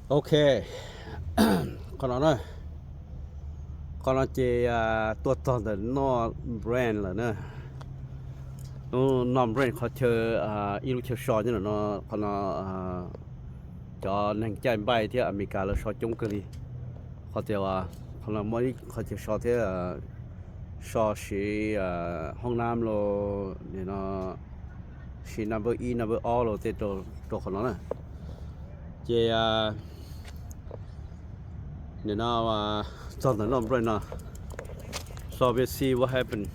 Ok, qhov no na, qhov no ces tuaj txog ntawm North Branch lawm na. North Branch qhov chaw, ib lub chaw so nyob ntawm no, qhov no cov neeg caij npaij thiab Amelikas lawv so coob kawg li. Qhov tias qhov no muaj ib qhov chaw so thiab, so siv hoob nam los nim no, siv number ib number ob los tej rau qhov no na. Ces nim no txog ntawm North Branch no, so we'll see what happen.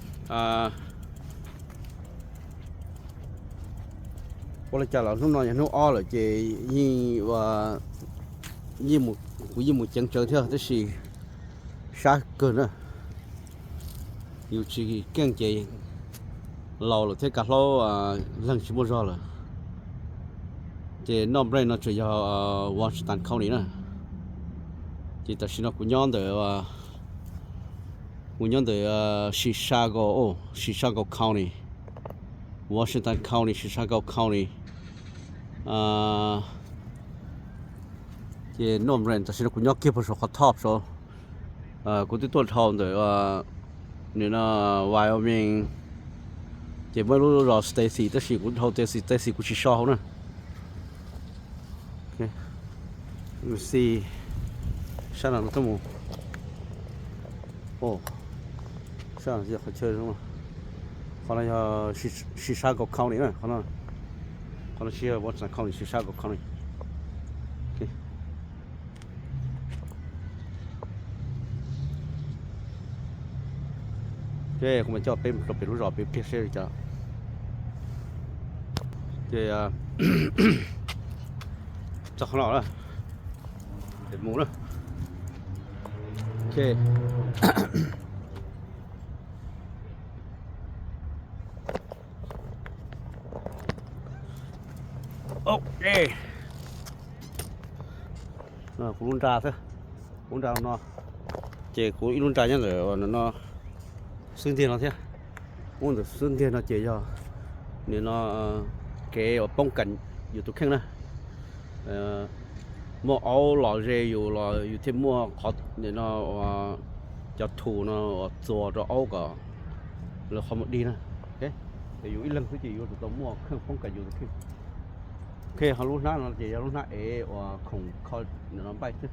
Ua li cas los hnub no yog hnub ob lawm ces yeej, yeej, kuv yeej mus ceev tsawv thiab tab sis sab kawg na. Yus tsis keej ces laus lawm thiab kav hlaub leeg tsis muaj zog lawm. Ces North Branch no tsuas yog Washington County na. Ces tam sim no kuv nyob ntawm, kuv nyob ntawm Chicago, Chicago County, Washington County, Chicago County. Ces North Branch tam sim no kuv nyob kiag puag saum qhov top saud. Kuv twb tuaj dhau ntawm nim no Wyoming, ces muaj ib lub zos Stacy tab sis kuv dhau Stacy, Stacy kuv tsis so hauv na. Xi, sab no tuaj mus. Sab no qhov chaw, qhov no yog Chicago County na, qhov no tsis yog Washington County, Chicago County. Ces kuv mam coj peb rau pem lub zos peb pliag seb li cas. Ces txog qhov no lawm, peb mus na. Ok. Kuv lub nra xwb, kuv lub nra no, ces kuv ib lub nra nyob ntawm no xwb ntiag no thiab. Ub, ntawm xwb ntiag no ces yog nim no kev uas poob kas yus tus kheej na. Muaj aub los ze yus los yus thiaj muaj qhov nim no cov tools no uas txuas rau aub kom lawv qhov mus dig na. Ces yus ib leeg xwb ces yuav tsum tau muaj kheej poob kas yus tus kheej. Ok, ho lub hnab no ces yog lub hnab ev uas khoom kho nim no npaij xwb.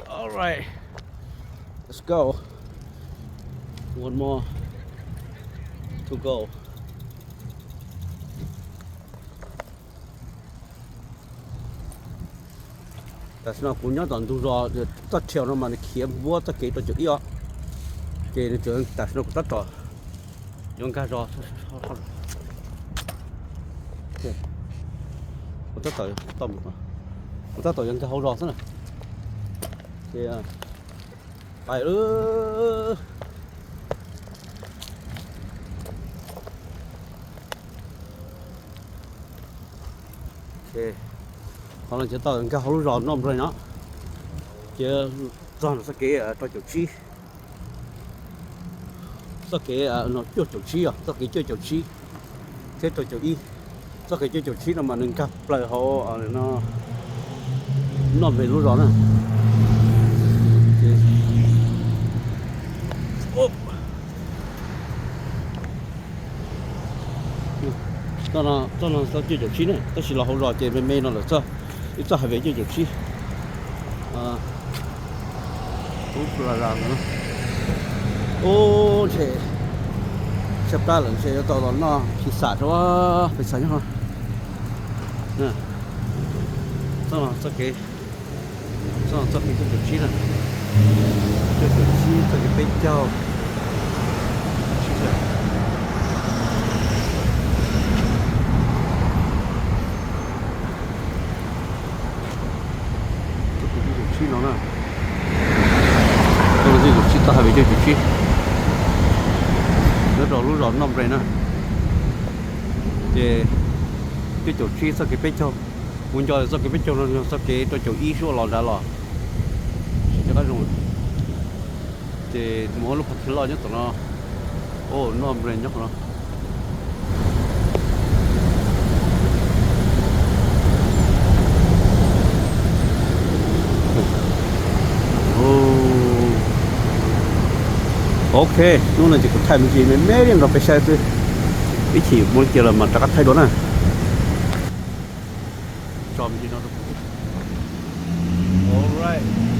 All right, let's go. One more to go. Tam sim no kuv nyob tom ntug zos, txoj trail no mas nws khiav npuab txoj kev rau caum ib os. Ces nws tseem, tam sim no kuv tab tom yuav nkag zos. Kuv tab tom, kuv tab tom yuav nkag hauv zos xwb na. Ces pais. Qhov no ces tau nkag hauv lub zos North Branch no, ces txog txoj kev rau caum tsib, txoj kev no cuaj caum tsib os, txoj kev cuaj caum tsib thiab rau caum ib. Txoj kev cuaj caum tsib no mas nws nkag plaws hauv no, North Branch lub zos na. Txoj no, txoj no txoj cuaj caum tsib ne, tab sis los hauv zos ces me me no lawm txog ib txoj highway cuaj caum tsib. Ub, ntshe tshaib plab lawm, ntshe yuav tau los noj pizza rau, pizza nyob. Txoj no txoj kev, txoj no txoj kev cuaj caum tsib na, cuaj caum tsib, txoj kev peb caug. Txoj kev cuaj caum tsib no na, txoj no cuaj caum tsib, txoj highway cuaj caum tsib, nyob rau lub zos North Branch na. Ces cuaj caum tsib txoj kev peb caug, kuv nco txoj kev peb caug no yog txoj kev rau caum ib suab los nrad los, tsis nco qab zoo. Ces mus lub parking lot nyob tom no, North Branch nyob qhov no. Ok, hnub no ces kuv thaij me ntsis me me li nrog peb saib xwb, ib chim muaj li cas los mas rov qab thaij dua na. Tso me ntsis no rau kuv. Alright.